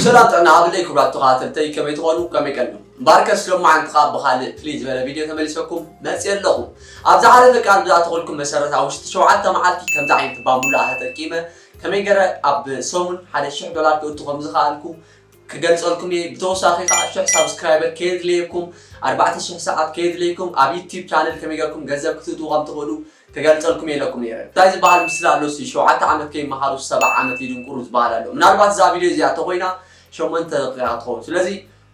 ሰላም ጥዕና ሃብለይ ክቡራት ተኸታተልተይ፣ ከመይ ትኾኑ? ከመይ ቀኑ? እምበኣርከስ ሎማዓንቲ ኸኣ ብኻልእ ፍልይ ዝበለ ቪድዮ ተመሊሰኩም መፅየ ኣለኹ። ኣብ ዝሓለፈ ቃል ብዝኣተኹልኩም መሰረት ኣብ ውሽጢ ሸውዓተ መዓልቲ ከምዚ ዓይነት ባምቡላ ተጠቂመ ከመይ ገይረ ኣብ ሰሙን ሓደ ሽሕ ዶላር ክእቱ ከም ዝኸኣልኩ ክገልፀልኩም እየ። ብተወሳኺ ከዓ ሽሕ ሳብስክራይበር ከየድለየኩም፣ ኣርባዕተ ሽሕ ሰዓት ከየድለየኩም ኣብ ዩቲዩብ ቻነል ከመይ ገይርኩም ገንዘብ ክትእትዉ ከም ትኽእሉ ክገልፀልኩም እየ ኢለኩም ነይረ። እንታይ ዝበሃል ምስላ ኣሎ ሲ ሸውዓተ ዓመት ከይመሃሩ ሰብዓ ዓመት ይድንቁሩ ዝበሃል ኣሎ። ምናልባት እዛ ቪድዮ እዚኣ ተኾይና ሸሞንተ ደቂቃ ትኸውን። ስለዚ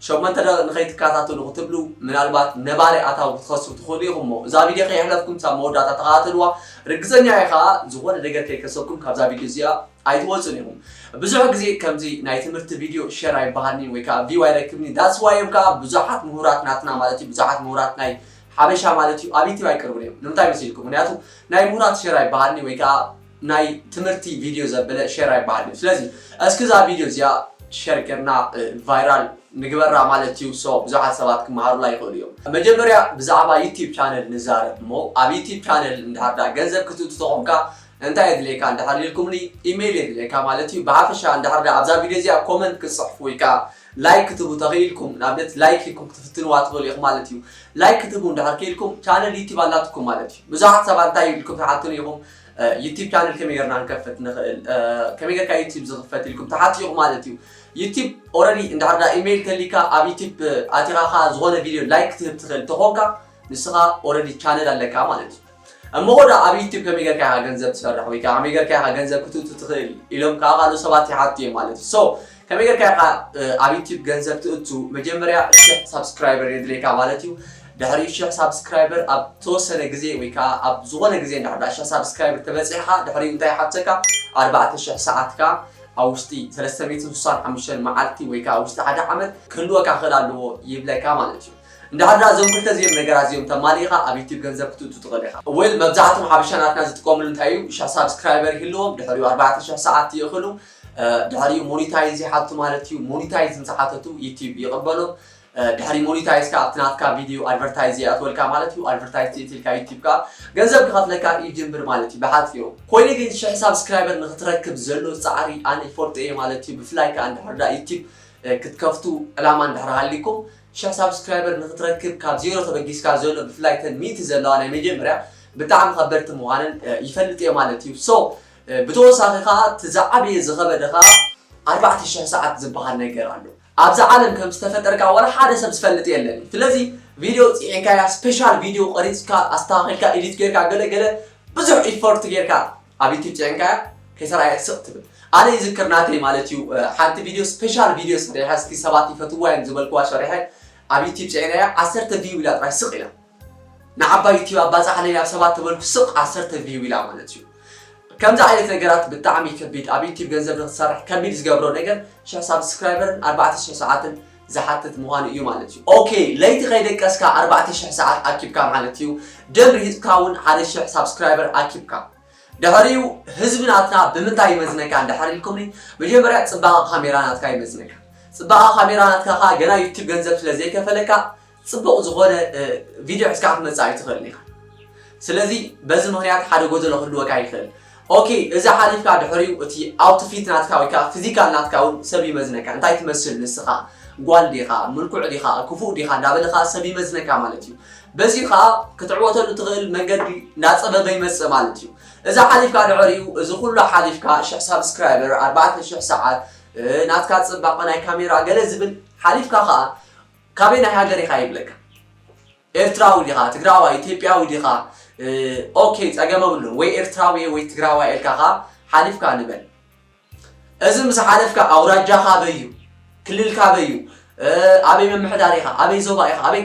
ሸሞንተ ደቂቕ ንኸይትከታተሉ ክትብሉ ምናልባት ነባሪ ኣታዊ ክትኸስሩ ትኽእሉ ኢኹም። እሞ እዛ ቪድዮ ከየሕለፍኩም ሳብ መወዳእታ ተኸታተልዋ። ርግፀኛ እየ ከዓ ዝኾነ ነገር ከይከሰኩም ካብዛ ቪድዮ እዚኣ ኣይትወፁን ኢኹም። ብዙሕ ግዜ ከምዚ ናይ ትምህርቲ ቪድዮ ሸር ኣይበሃልኒ ወይ ከዓ ቪው ኣይረክብኒ። That's why እዮም ከዓ ብዙሓት ምሁራት ናትና ማለት እዩ፣ ብዙሓት ምሁራት ናይ ሓበሻ ማለት እዩ ኣብ ዩቲዩብ ኣይቀርቡን እዮም። ንምንታይ መሲልኩም? ምክንያቱ ናይ ምሁራት ሸር ኣይበሃልኒ ወይ ከዓ ናይ ትምህርቲ ቪድዮ ዘበለ ሸር ኣይበሃልኒ። ስለዚ እስኪ እዛ ቪድዮ እዚኣ ሸር ጌርና እ፣ ቫይራል ንግበራ ማለት እዩ። ሶ ብዙሓት ሰባት ክመሃሩላ ይኽእሉ እዮም። መጀመርያ ብዛዕባ ዩቲዩብ ቻነል ንዛረብ እሞ ኣብ ዩቲዩብ ቻነል እንድሕር ዳ ገንዘብ ክትእቱ ተኾንካ እንታይ የድልየካ እንድሕር ኢልኩምኒ ኢሜይል የድልየካ ማለት እዩ። ብሓፈሻ እንድሕር ዳ ኣብዛ ቪድዮ እዚኣ ኮመንት ክትፅሕፉ ወይ ከዓ ላይክ ክትህቡ ተኽኢልኩም፣ ንኣብነት ላይክ ኢልኩም ክትፍትንዋ ትኽእሉ ኢኹም ማለት እዩ። ላይክ ክትህቡ እንድሕር ክኢልኩም ቻነል ዩቲዩብ ኣላትኩም ማለት እዩ። ብዙሓት ሰባት እንታይ ኢልኩም ትሓቱኒ ኢኹም፣ እ፣ ዩቲዩብ ቻነል ከመይ ጌርና ክንከፍት ንኽእል፣ እ፣ ከመይ ጌርካ ዩቲዩብ ዝኽፈት ኢልኩም ትሓቱ ኢኹም ማለት እዩ። ዩቲዩብ ኦረዲ እንድሕር ዳ ኢሜይል ተሊካ ኣብ ዩቲዩብ ኣቲኻ ኸዓ ዝኾነ ቪድዮ ላይክ ክትህብ ትኽእል ተኾንካ ንስኻ ኦረዲ ቻነል ኣለካ ማለት እዩ። እሞ ኸ ዳ ኣብ ዩቲዩብ ከመይ ጌርካ ኢኻ ገንዘብ ትሰርሕ ወይ ከዓ ከመይ ጌርካ ኢኻ ገንዘብ ክትእቱ ትኽእል ኢሎም ከዓ ካልኦት ሰባት ይሓቱ እዮም ማለት እዩ። ሶ ከመይ ጌርካ ኢኻ እ፣ ኣብ ዩቲዩብ ገንዘብ ትእቱ? መጀመርያ ሽሕ ሳብስክራይበር የድልየካ ማለት እዩ። ድሕሪኡ ሽሕ ሳብስክራይበር ኣብ ተወሰነ ግዜ ወይ ከዓ ኣብ ዝኾነ ግዜ እንድሕር ዳ ሽሕ ሳብስክራይበር ተበፂሕኻ ድሕሪኡ እንታይ ይሓተካ? ኣርባዕተ ሽሕ ሰዓትካ ኣብ ውሽጢ ሰለስተ ሚእትን ስሳን ሓሙሽተን መዓልቲ ወይ ከዓ ኣብ ውሽጢ ሓደ ዓመት ክህልወካ ክኽእል ኣለዎ ይብለካ ማለት እዩ። እንድሕር ዳ እዞም ክልተ እዚኦም ነገራት እዚኦም ተማሊእኻ ኣብ ዩቲዩብ ገንዘብ ክትእቱ ትኽእል ኢኻ። ዌል መብዛሕትኦም ሓበሻ ናትና ዝጥቀምሉ እንታይ እዩ? ሽሕ ሳብስክራይበር ይህልዎም፣ ድሕሪኡ ኣርባዕተ ሽሕ ሰዓት ይእኽሉ፣ እ፣ ድሕሪኡ ሞኒታይዝ ይሓቱ ማለት እዩ። ሞኒታይዝ ምስ ሓተቱ ዩቲዩብ ይቕበሎም። እ፣ ድሕሪ ሞኒታይዝ ከኣ ኣብቲ ናትካ ቪድዮ ኣድቨርታይዝ ይኣትወልካ ማለት እዩ። ኣድቨርታይዝ ትእትልካ ዩቲዩብ ከኣ ገንዘብ ክኸፍለካ ይጅምር ማለት እዩ ብሓፂሩ። ኮይኑ ግን ሽሕ ሳብስክራይበር ንክትረክብ ዘሎ ፃዕሪ ኣነ ይፈልጦ እየ ማለት እዩ። ብፍላይ ከኣ እንድሕር ዳ ዩቲዩብ እ፣ ክትከፍቱ ዕላማ እንድሕር ሃሊኩም ሽሕ ሳብስክራይበር ንክትረክብ ካብ ዜሮ ተበጊስካ ዘሎ ብፍላይ ተን ሚእቲ ዘለዋ ናይ መጀመርያ ብጣዕሚ ከበድቲ ምዃነን እ፣ ይፈልጥ እየ ማለት እዩ። ሶ እ፣ ብተወሳኺ ከዓ እቲ ዝዓበየ ዝኸበደ ከዓ ኣርባዕተ ሽሕ ሰዓት ዝበሃል ነገር ኣሎ። ኣብዛ ዓለም ከም ዝተፈጠርካ ዋላ ሓደ ሰብ ዝፈልጥ የለን እዩ። ስለዚ ቪድዮ ፅዒንካያ ስፔሻል ቪድዮ ቀሪፅካ ኣስተኻኺልካ ኤዲት ጌርካ ገለ ገለ ብዙሕ ኢፎርት ጌርካ ኣብ ዩቲብ ፅዒንካያ ከይሰራየ ስቕ ትብል። ኣነ ይዝክር ናተይ ማለት እዩ እ፣ ሓንቲ ቪድዮ ስፔሻል ቪድዮ ሰሪሐ እስኪ ሰባት ይፈትዋ እዮም ዝበልክዋ ሸሪሐ ኣብ ዩቲብ ፅዒነያ ዓሰርተ ቪው ኢላ ጥራይ ስቕ ኢላ። ንዓባይ ዩቲብ ኣባፃሕለይ ኣብ ሰባት ተበልኩ ስቕ ዓሰርተ ቪው ኢላ ማለት እዩ። ከምዚ ዓይነት ነገራት ብጣዕሚ ከቢድ ኣብ ዩቲብ ገንዘብ ንክትሰርሕ ከቢድ ዝገብሮ ነገር ሽሕ ሳብስክራይበርን ኣርባዕተ ሽሕ ሰዓትን ዝሓትት ምዃኑ እዩ ማለት እዩ። ኦኬ ለይቲ ከይደቀስካ ኣርባዕተ ሽሕ ሰዓት ኣኪብካ ማለት እዩ። ደም ርሂፅካ እውን ሓደ ሽሕ ሳብስክራይበር ኣኪብካ። ድሕሪኡ ህዝቢ ናትና ብምንታይ ይመዝነካ እንድሕር ኢልኩምኒ፣ መጀመርያ ፅባቐ ካሜራ ናትካ ይመዝነካ። ፅባቐ ካሜራ ናትካ ከዓ ገና ዩቲብ ገንዘብ ስለ ዘይከፈለካ ፅቡቕ ዝኾነ እ፣ ቪድዮ ሒዝካ ክትመፅእ ኣይትኽእልን ኢኻ። ስለዚ በዚ ምኽንያት ሓደ ጎደሎ ክህልወካ ይኽእል። ኦኬ እዚ ሓሊፍካ ድሕሪኡ እቲ ኣውትፊት ናትካ ወይ ከዓ ፊዚካል ናትካ እውን ሰብ ይመዝነካ። እንታይ ትመስል ንስኻ? ጓል ዲኻ? ምልኩዕ ዲኻ? ክፉእ ዲኻ? እንዳበለ ከዓ ሰብ ይመዝነካ ማለት እዩ። በዚ ከዓ ክትዕወተሉ ትኽእል መንገዲ እንዳፀበበ ይመፅእ ማለት እዩ። እዚ ሓሊፍካ ድሕሪኡ እዚ ኩሉ ሓሊፍካ ሽሕ ሳብስክራይበር ኣርባዕተ ሽሕ ሰዓት እ፣ ናትካ ፅባቐ ናይ ካሜራ ገለ ዝብል ሓሊፍካ ከዓ ካበየናይ ሃገር ኢኻ ይብለካ። ኤርትራዊ ዲኻ? ትግራዋይ? ኢትዮጵያዊ ዲኻ? እ፣ ኦኬ ጸገም የብሉን። ወይ ኤርትራዊ እየ ወይ ትግራዋይ እየ ኢልካ ከዓ ሓሊፍካ ንበል። እዚ ምስ ሓለፍካ ኣውራጃኻ ኣበይ እዩ? ክልልካ ኣበይ እዩ? እ፣ ኣበይ ምምሕዳር ኢኻ? ኣበይ ዞባ ኢኻ? ኣበይ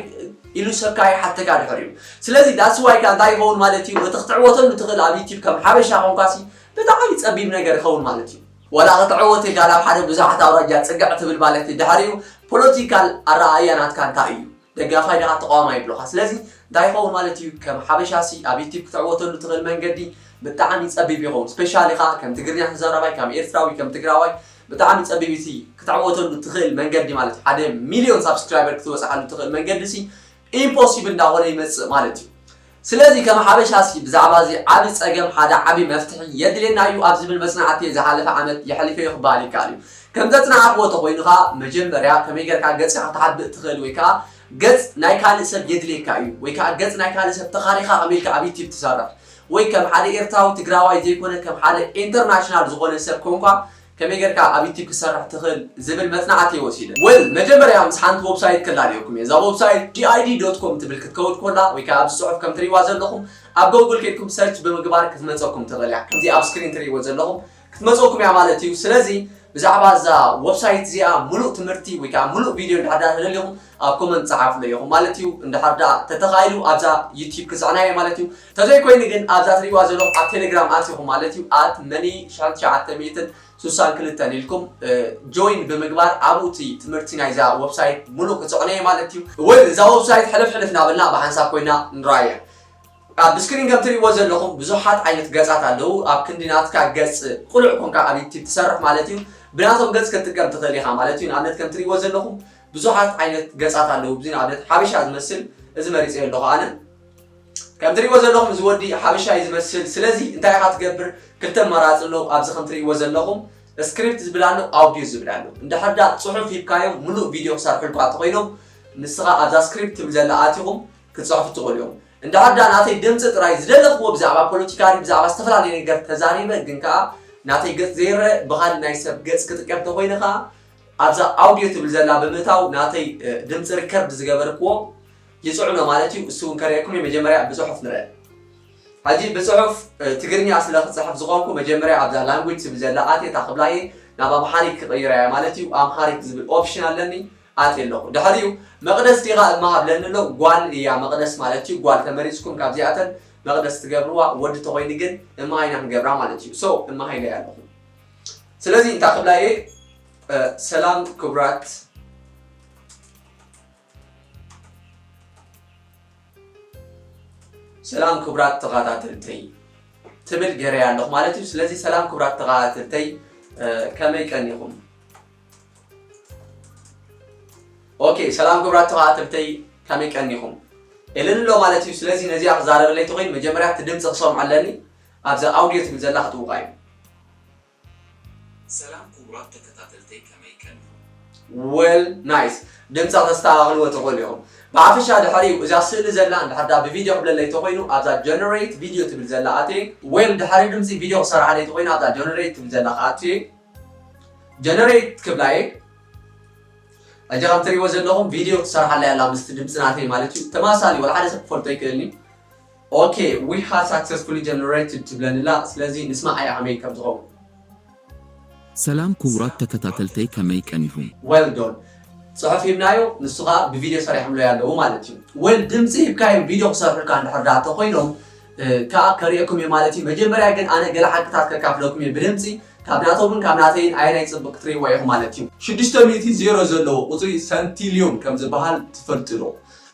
ኢሉ ሰብካ ይሓተካ ድሕሪኡ። ስለዚ that's why ከ እንታይ ይኸውን ማለት እዩ? እቲ ክትዕወተሉ ትኽእል ኣብ ዩቲብ ከም ሓበሻ ኮንካሲ ብጣዕሚ ጸቢብ ነገር ይኸውን ማለት እዩ። ወላ ክትዕወት ኢልካ ናብ ሓደ ብዙሓት ኣውራጃ ጽግዕ ትብል ማለት እዩ። ድሕሪኡ ፖለቲካል ኣረኣእያ ናትካ እንታይ እዩ? ደጋፋይ ዲኻ ተቃዋማይ ይብሉኻ። ስለዚ እንታይ ይኸውን ማለት እዩ? ከም ሓበሻሲ ኣብ ዩቲብ ክትዕወተሉ ትኽእል መንገዲ ብጣዕሚ ጸቢብ ይኸውን። ስፔሻሊ ኸኣ ከም ትግርኛ ተዛራባይ፣ ከም ኤርትራዊ፣ ከም ትግራዋይ ብጣዕሚ ጸቢብ እዩ እቲ ክትዕወተሉ ትኽእል መንገዲ ማለት እዩ። ሓደ ሚልዮን ሳብስክራይበር ክትበጽሓሉ ትኽእል መንገዲ ሲ ኢምፖሲብል እንዳኾነ ይመጽእ ማለት እዩ። ስለዚ ከም ሓበሻ ሲ ብዛዕባ እዚ ዓቢ ጸገም ሓደ ዓቢ መፍትሒ የድልየና እዩ ኣብ ዝብል መጽናዕቲ ዝሓለፈ ዓመት የሕሊፈዮ ክበሃል ይከኣል እዩ። ከም ዘጽናዕክዎ ተኾይኑ ከኣ መጀመርያ ከመይ ጌርካ ገጽካ ክትዓብእ ትኽእል ወይ ከኣ ገጽ ናይ ካልእ ሰብ የድልየካ እዩ ወይ ከኣ ገጽ ናይ ካልእ ሰብ ተኻሪኻ ከመይ ኢልካ ኣብ ዩቲብ ትሰርሕ ወይ ከም ሓደ ኤርትራዊ ትግራዋይ ዘይኮነ ከም ሓደ ኢንተርናሽናል ዝኾነ ሰብ ኮንኳ ከመይ ጌርካ ኣብ ዩቲብ ክሰርሕ ትኽእል ዝብል መጽናዕቲ እየ ወሲደ። ወል መጀመርያ ምስ ሓንቲ ዌብሳይት ክላለየኩም እየ። እዛ ዌብሳይት ዲኣይዲ ዶት ኮም ትብል ክትከውድ ኮላ ወይ ከኣ ኣብዚ ጽሑፍ ከም ትርእይዋ ዘለኹም ኣብ ጎግል ከይድኩም ሰርች ብምግባር ክትመጸኩም ትኽእል እያ። ከምዚ ኣብ ስክሪን ትርእይዎ ዘለኹም ክትመጸኩም እያ ማለት እዩ። ስለዚ ብዛዕባ እዛ ዌብሳይት እዚኣ ሙሉእ ትምህርቲ ወይ ከዓ ሙሉእ ቪድዮ እንድሕር ደኣ ተደሊኹም ኣብ ኮመንት ጸሓፉለይ ኢኹም ማለት እዩ። እንድሕር ደኣ ተተኻኢሉ ኣብዛ ዩቲዩብ ክጽዕና እየ ማለት እዩ። ተዘይኮይኑ ግን ኣብዛ ትሪእዋ ዘለኹም ኣብ ቴሌግራም ኣቲኹም ማለት እዩ። ኣት መኒ ሽሕን ትሽዓተ ሚእትን ስሳን ክልተን ኢልኩም እ፣ ጆይን ብምግባር ኣብኡ እቲ ትምህርቲ ናይዛ ዌብሳይት ሙሉእ ክጽዕኖ እየ ማለት እዩ። ወይ እዛ ዌብሳይት ሕልፍ ሕልፍ እናበልና ብሓንሳብ ኮይና ንረኣያ። ኣብ ስክሪን ከም ትሪእዎ ዘለኹም ብዙሓት ዓይነት ገጻት ኣለዉ። ኣብ ክንዲ ናትካ ገጽ ቁሉዕ ኮንካ ኣብ ዩቲብ ትሰርሕ ማለት እዩ። ብናቶም ገጽ ክትጥቀም ትኽእል ኢኻ ማለት እዩ። ንኣብነት ከም ትሪእዎ ዘለኹም ብዙሓት ዓይነት ገጻት ኣለዉ። እዚ ንኣብነት ሓበሻ ዝመስል እዚ መሪጸዮ ኣለኹ ኣነ። ከም ትሪእዎ ዘለኹም እዚ ወዲ ሓበሻ እዩ ዝመስል። ስለዚ እንታይ ኢኻ ትገብር? ክልተ ኣማራጺ ኣለዉ። ኣብዚ ከም ትሪእዎ ዘለኹም ስክሪፕት ዝብል ኣሎ፣ ኣውዲዮ ዝብል ኣሎ። እንድሕር ደኣ ጽሑፍ ሂብካዮም ምሉእ ቪድዮ ክሰርሑልካ እንተኾይኖም ንስኻ ኣብዛ ስክሪፕት ትብል ዘላ ኣቲኹም ክጽሕፉ ትኽእሉ እዮም። እንድሕር ደኣ ናተይ ድምጺ ጥራይ ዝደለኽዎ ብዛዕባ ፖለቲካ ድዩ ብዛዕባ ዝተፈላለየ ነገር ተዛሪበ ግን ከኣ ናተይ ገጽ ዘይረአ ብኻልእ ናይ ሰብ ገጽ ክጥቀም እንተኾይነ ከኣ ኣብዛ ኣውድዮ ትብል ዘላ ብምእታው ናተይ እ፣ ድምጺ ሪከርድ ዝገበርክዎ ይጽዕኖ ማለት እዩ። እሱ እውን ከርእየኩም እየ። መጀመርያ ብጽሑፍ ንርአ። ሕጂ ብጽሑፍ እ፣ ትግርኛ ስለ ክጽሕፍ ዝኾንኩ መጀመርያ ኣብዛ ላንጉጅ ትብል ዘላ ኣትየ እታ ክብላ እየ ናብ ኣምሓሪክ ክቕይራ እያ ማለት እዩ። ኣምሓሪክ ዝብል ኦፕሽን ኣለኒ። ኣትየ ኣለኹ። ድሕሪኡ መቕደስ ዲኻ እማ ሃብለኒ ኣሎ። ጓል እያ መቕደስ ማለት እዩ። ጓል ተመሪጽኩም ካብዚኣተን መቕደስ ትገብርዋ፣ ወዲ ተኾይኑ ግን እማ ሃይና ክንገብራ ማለት እዩ። ሶ እማ ሃይና እያ ኣለኹ። ስለዚ እንታይ ክብላ እየ? እ፣ ሰላም ክቡራት ሰላም ክቡራት ተኸታተልተይ ትብል ገይረያ ኣለኹ ማለት እዩ። ስለዚ ሰላም ክቡራት ተኸታተልተይ እ፣ ከመይ ቀኒኹም? ኦኬ ሰላም ክቡራት ተኸታተልተይ ከመይ ቀኒኹም? ኢልን ኣሎ ማለት እዩ። ስለዚ ነዚኣ ክዛረበለይ ተኾይኑ መጀመርያ እቲ ድምፂ ክሰምዖ ኣለኒ። ኣብዛ ኣውዲዮ ትብል ዘላ ክጥውቓ እዩ። ሰላም ክቡራት ተከታተልተይ ከመይ ቀኒኹም? ዌል ናይስ ድምፃ ተስተኻኽልዎ ትኽእሉ ኢኹም። ብሓፈሻ ድሕሪኡ እዛ ስእሊ ዘላ እንድሕር ዳ ብቪድዮ ክብለለይ ተኾይኑ ኣብዛ ጀነሬት ቪድዮ ትብል ዘላ ኣትየ ዌል ድሕሪ ድምፂ ቪድዮ ክሰርሓለይ ተኾይኑ ኣብዛ ጀነሬት ትብል ዘላ ክኣቱ እየ። ጀነሬት ክብላ እየ። ሕጂ ከም ትሪእዎ ዘለኹም ቪድዮ ትሰርሓለይ ኣላ ምስቲ ድምፂ ናተይ ማለት እዩ። ተማሳሊ ወላ ሓደ ሰብ ክፈልጦ ይክእልኒ። Okay, we have successfully generated ትብለንላ። ስለዚ ንስማዓያ ከመይ ከም ዝኸውን። ሰላም ክቡራት ተከታተልተይ ከመይ ቀኒኹም? Well done። ጽሑፍ ሂብናዮ ንሱ ከዓ ብቪድዮ ሰሪሖምለይ ኣለዉ ማለት እዩ። Well ድምፂ ሂብካዮም ቪድዮ ክሰርሑልካ እንድሕር ደኣ ተኮይኖም ከዓ ከርእየኩም እየ ማለት እዩ። መጀመርያ ግን ኣነ ገለ ሓቅታት ከካፍለኩም እየ ብድምፂ ካብ ናቶምን ካብ ናተይን ኣየናይ ፅቡቅ ክትርእይዎ ኢኹም ማለት እዩ። ሽዱሽተ ሚእቲ ዜሮ ዘለዎ ቁፅሪ ሰንቲልዮም ከም ዝበሃል ትፈልጡ ዶ?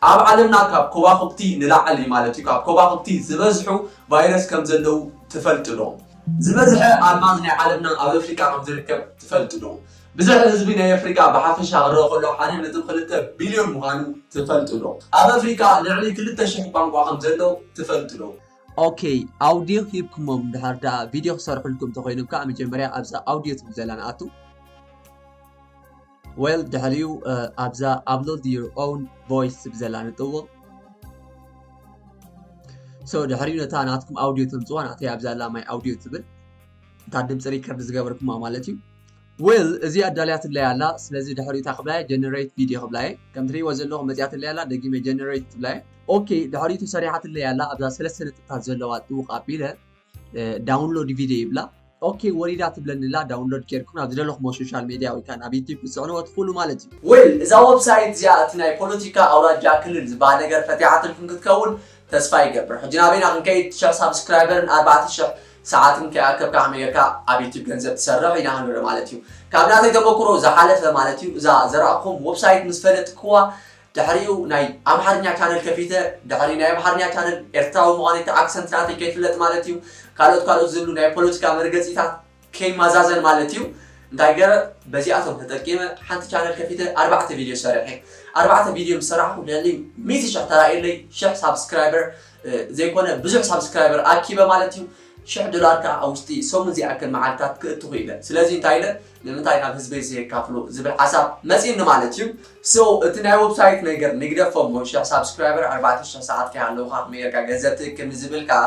ኣብ ዓለምና ካብ ኮባኹብቲ ንላዕሊ ማለት እዩ ካብ ኮባኹብቲ ዝበዝሑ ቫይረስ ከም ዘለዉ ትፈልጡ ዶ? ዝበዝሐ ኣልማዝ ናይ ዓለምና ኣብ ኣፍሪቃ ከም ዝርከብ ትፈልጡ ዶ? ብዝሒ ህዝቢ ናይ ኣፍሪቃ ብሓፈሻ ክረአ ከሎ ሓደ ነጥቢ ክልተ ቢልዮን ምዃኑ ትፈልጡ ዶ? ኣብ ኣፍሪቃ ልዕሊ ክልተ ሽሕ ቋንቋ ከም ዘሎ ትፈልጡ ዶ? Okay, ኣውድዮ ሂብኩሞም ድሓር ደኣ ቪድዮ ክሰርሑልኩም ተኾይኖም ከዓ መጀመርያ ኣብዛ ኣውድዮ ትብል ዘላ ንኣቱ። Well ድሕሪኡ ኣብዛ upload your own voice ትብል ዘላ ንጥውቕ። So ድሕሪኡ ነታ ናትኩም ኣውድዮ ተምፅዋ ናተይ ኣብዛ ኣላ my audio ትብል እታ ድምፂ ሪከርድ ዝገበርኩማ ማለት እዩ። Well እዚኣ ኣዳልያትለይ ኣላ። ስለዚ ድሕሪኡ እታ ክብላየ generate video ክብላየ ከም ትሪእዎ ዘለኹም መፅያትለይ ኣላ። ደጊመ generate ትብላየ። Okay ድሕሪኡ ተሰሪሓትለይ ኣላ። ኣብዛ ሰለስተ ነጥብታት ዘለዋ ጥውቕ ኣቢለ download video ይብላ። Okay ወሪዳ ትብለኒ ኣላ። Download ጌርኩም ናብ ዝደለኹሞ social media ወይ ከዓ ናብ YouTube ክትፅዕንዎ ትኽእሉ ማለት እዩ። Well እዛ ዌብሳይት እዚኣ እቲ ናይ ፖለቲካ ኣውራጃ ክልል ዝበሃል ነገር ፈቲሓትልኩም ክትከውን ተስፋ ይገብር። ሕጂ ናበይና ክንከይድ ሽሕ ሳብስክራይበርን ኣርባዕተ ሽሕ ሰዓትን ከይኣከብካ ከመይ ጌርካ ኣብ ዩቲብ ገንዘብ ትሰርሕ ኢና ክንርኢ ማለት እዩ። ካብ ናተይ ተመክሮ ዝሓለፈ ማለት እዩ እዛ ዘርኣኹም ዌብሳይት ምስ ፈለጥክዋ ድሕሪኡ ናይ ኣምሓርኛ ቻነል ከፊተ ድሕሪ ናይ ኣምሓርኛ ቻነል ኤርትራዊ ምዃነይ እቲ ኣክሰንት ናተይ ከይፍለጥ ማለት እዩ ካልኦት ካልኦት ዝብሉ ናይ ፖለቲካ መርገፂታት ከይመዛዘን ማለት እዩ። እንታይ ገረ በዚኣቶም ተጠቂመ ሓንቲ ቻነል ከፊተ ኣርባዕተ ቪድዮ ሰሪሐ። ኣርባዕተ ቪድዮ ምስ ሰራሕኩ ልዕሊ ሚእቲ ሽሕ ተራእየለይ ሽሕ ሳብስክራይበር ዘይኮነ ብዙሕ ሳብስክራይበር ኣኪበ ማለት እዩ። ሽሕ ዶላር ከዓ ኣብ ውሽጢ ሰሙን ዝኣክል መዓልታት ክእቱ ክኢለ። ስለዚ እንታይ ኢለ ንምንታይ ናብ ህዝበይ ዘየካፍሎ ዝብል ሓሳብ መፂእኒ ማለት እዩ። So እቲ ናይ ዌብሳይት ነገር ንግደፎ እሞ ሽሕ ሳብስክራይበር ኣርባዕተ ሽሕ ሰዓት ከይሃለውካ ከመይ ጌርካ ገንዘብ ትእክብ ንዝብል ከዓ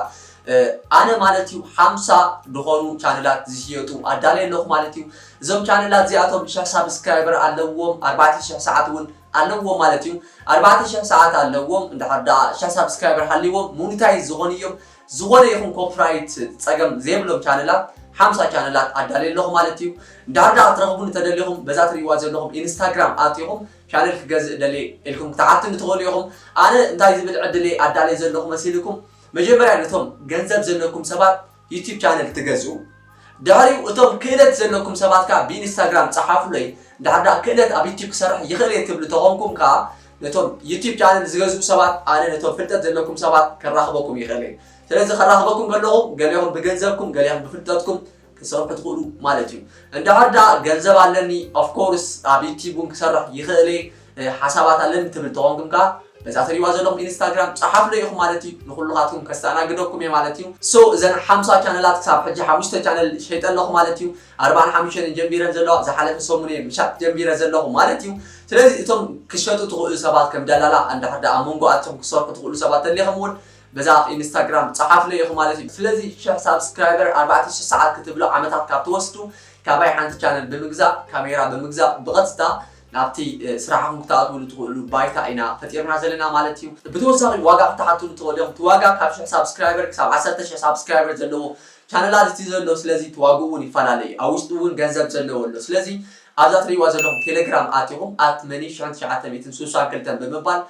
ኣነ ማለት እዩ ሓምሳ ዝኾኑ ቻነላት ዝሽየጡ ኣዳልየ ኣለኹ ማለት እዩ። እዞም ቻነላት እዚኣቶም ሽሕ ሳብስክራይበር ኣለዎም፣ ኣርባዕተ ሽሕ ሰዓት እውን ኣለዎም ማለት እዩ። ኣርባዕተ ሽሕ ሰዓት ኣለዎም። እንድሕር ደኣ ሽሕ ሳብስክራይበር ሃልይዎም ሞኒታይዝ ዝኾኑ እዮም። ዝኾነ ይኹን ኮፒራይት ፀገም ዘይብሎም ቻነላት ሓምሳ ቻነላት ኣዳልየ ኣለኹ ማለት እዩ። እንድሕር ደኣ ክትረኽቡኒ ተደሊኹም በዛ ትርእይዋ ዘለኹም ኢንስታግራም ኣቲኹም ቻነል ክገዝእ ደልየ ኢልኩም ክትሓቱኒ ትኽእሉ ኢኹም። ኣነ እንታይ ዝብል ዕድል እየ ኣዳልየ ዘለኹ መሲልኩም? መጀመርያ ነቶም ገንዘብ ዘለኩም ሰባት ዩቲዩብ ቻነል ትገዝኡ። ድሕሪኡ እቶም ክእለት ዘለኩም ሰባት ከዓ ብኢንስታግራም ፀሓፉለይ። እንድሕር ደኣ ክእለት ኣብ ዩቲዩብ ክሰርሕ ይኽእል እየ ትብሉ ተኾንኩም ከዓ ነቶም ዩቲዩብ ቻነል ዝገዝኡ ሰባት ኣነ ነቶም ፍልጠት ዘለኩም ሰባት ከራኽበኩም ይኽእል እየ። ስለዚ ከራኽበኩም ከለኹ ገሊኹም ብገንዘብኩም ገሊኹም ብፍልጠትኩም ክሰርሑ ትኽእሉ ማለት እዩ። እንድሕር ደኣ ገንዘብ ኣለኒ ኦፍኮርስ ኣብ ዩቲዩብ እውን ክሰርሕ ይኽእል እየ ሓሳባት ኣለኒ ትብል ተኾንኩም ከዓ በዛ ትሪእዋ ዘለኹም ኢንስታግራም ፀሓፉለይ ኢኹም ማለት እዩ። ንኩልኻትኩም ከስተኣናግደኩም እየ ማለት እዩ። So እዘን ሓምሳ ቻነላት ክሳብ ሕጂ ሓሙሽተ ቻነል ሸይጠ ኣለኹ ማለት እዩ። ኣርባዓን ሓሙሽተን ጀሚረን ዘለዋ ዝሓለፈ ሰሙን እየ ምሻጥ ጀሚረ ዘለኹ ማለት እዩ። ስለዚ እቶም ክሸጡ ትኽእሉ ሰባት ከም ደላላ እንድሕር ደኣ ኣብ መንጎ ኣትኹም ክሰርሑ ትኽእሉ ሰባት ተሊኹም እውን በዛ ኣብ ኢንስታግራም ፀሓፉለይ ኢኹም ማለት እዩ። ስለዚ ሽሕ ሳብስክራይበር ኣርባዕተ ሽሕ ሰዓት ክትብሎ ዓመታት ካብ ትወስዱ ካባይ ሓንቲ ቻነል ብምግዛእ ካሜራ ብምግዛእ ብቐጥታ ናብቲ ስራሕኹም ክትኣትውሉ ትኽእሉ ባይታ ኢና ፈጢርና ዘለና ማለት እዩ። ብተወሳኺ ዋጋ ክትሓቱሉ ትኽእሉ እዮም። እቲ ዋጋ ካብ ሽሕ ሳብስክራይበር ክሳብ ዓሰርተ ሽሕ ሳብስክራይበር ዘለዎ ቻነላት እቲ ዘሎ ስለዚ እቲ ዋግኡ እውን ይፈላለ እዩ። ኣብ ውሽጡ እውን ገንዘብ ዘለዎ ኣሎ። ስለዚ ኣብዛ ትሪእዋ ዘለኹም ቴሌግራም ኣቲኹም ኣት መኒ ሽሕን ትሽዓተ ሚእትን ስሳን ክልተን ብምባል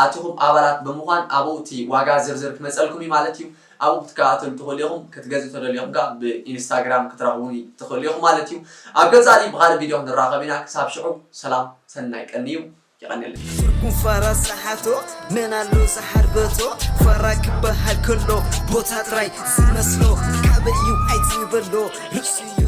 ኣቲኹም ኣባላት ብምዃን ኣብኡ እቲ ዋጋ ዝርዝር ክመፀልኩም እዩ ማለት እዩ። ኣብኡ ክትከታተሉ ትኽእሉ ኢኹም። ክትገዝኡ ተደሊኹም ከዓ ብኢንስታግራም ክትረኽቡኒ ትኽእሉ ኢኹም ማለት እዩ። ኣብ ቀፃሊ ብኻልእ ቪድዮ ክንራኸብ ኢና። ክሳብ ሽዑ ሰላም ሰናይ ቀኒ እዩ። የቐንየለይ። ትርጉም ፋራ ሰሓቶ መን ኣሎ ዝሓርበቶ ፋራ ክበሃል ከሎ ቦታ ጥራይ ዝመስሎ ካበይ እዩ ኣይትበሎ ርእሱ እዩ